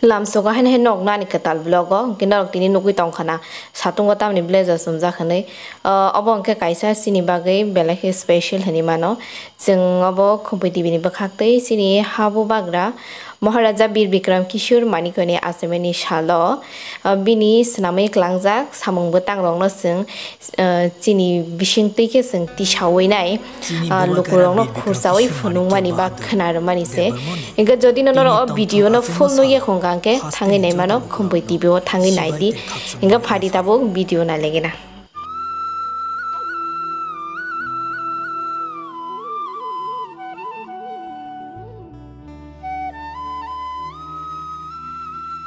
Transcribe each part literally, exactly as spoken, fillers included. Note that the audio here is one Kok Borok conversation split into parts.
Lamsogo haino hai nok nani kwtal vlog o, hwnkhe norok tini nugwi tongkha na, satungo tamni blazer chumjak hinwi. Ah, obo hwnkhe kaisa chini bagwi belai khe special hinwi mano. Chwng obo Khumpui T V ni bwkhak tei chini ha bubagra Maharaja Bir Bikram Kishore Manikya ni achaimani salo, ah, bini swnamwi klangjak samung bwtang rokno chwng, ah, chini bisingtwi khe chwng tisawi nai. Ah, lukurokno khursawi phunukmani ba khwnarwmani se. Hingke jodi no norok o video no full nugya khong kha hingke thangwi naimano Khumpui T V o thangwi naidi. Hingke phadi tabuk video nailaigena.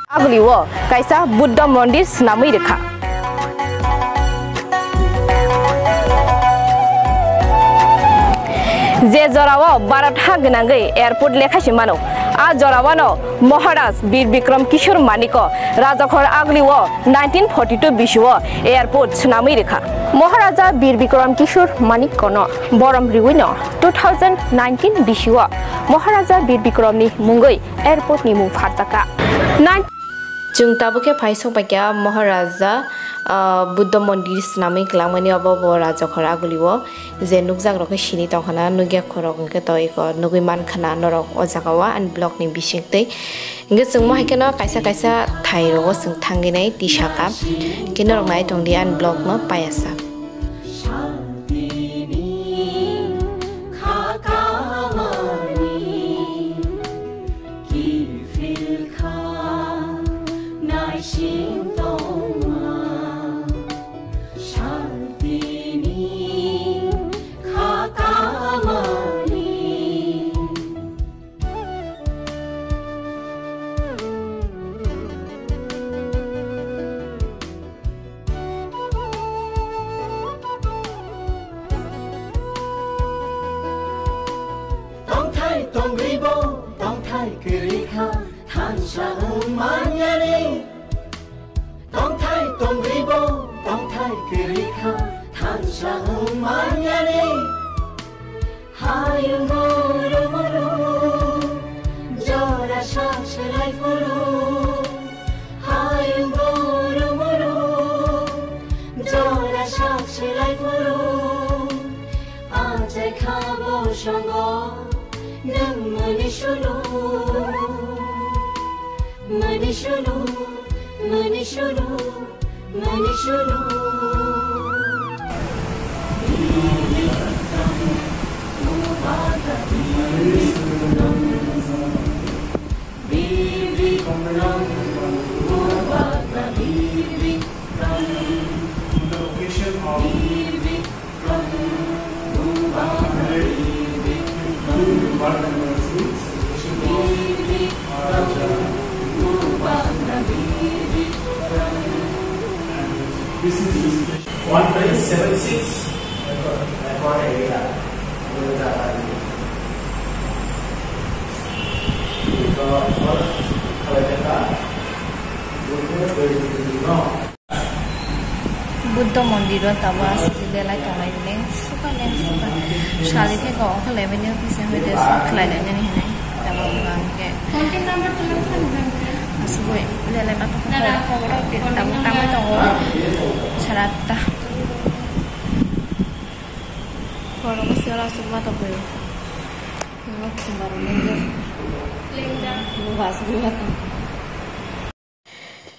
Aguli o kaisa Buddha mondir swnamwi rwkha. Je jorao Bharat ha gwnangwi airport lekha se mano, a jorao no Maharaj Bir Bikram Kishore Manikya Rajakhor aguli o nineteen forty two bisio airport swnamwi rwkha. Maharaja Bir Bikram Kishore Manikya no borom riwi no two thousand nineteen bisio Maharaja Bir Bikram ni mungwi airport ni mung pharjakha. Nine- Chwng tabuk khe phai sok pai kha Maharaja, ah, Buddha mondir swnamwi kwlangmani obo bo Rajakhor aguli o je nukjak rok khe sini tongkha na, nukya khorok hwnkhe to eko nugwi mankha na norok o jaga o ani vlog ni bisingtwi. Hingke chwng mo hai kheno kaisa kaisa thai rogo chwng thangwi nai tisa kha. Hingke norok nai tongdi ani vlog no payasa. Tongthai tongribo, tongthai kwrwi kha, thansa wng manyani. Tongthai tongribo, tongthai kwrwi kha, thansa wng manyani. Hayung guru guru, jora sak selai phuru. Hayung guru guru, jora sak selai phuru. Achai kha bo songo, nwng mani sulu, mani sulu. Mani sulu, mani sulu. This is one point seven six acre area. Buddha mondir o tabuk aswk belai tonglai hwnwi sukha le sukha sali thai kok ongkha lai bini office hwnkhe de suk khlai lai nani hwnwi tabuk hwnkhe aswk belai ma tongkha tabuk tangwi tongo sara ta borok se oro aswk ma tongkha.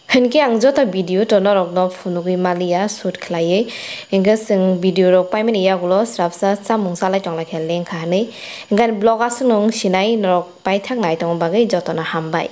Hwnkhe ang joto video to norokno phunugwi maliya shoot khlaiwi, hwnkhe chwng video rok paimani yagulo swrapsa chamung chalai tonglaikha lengkha hwnwi, hwnkhe ani vlog aswkno wng sinai norok paithak naitongo bagwi jotono hambai.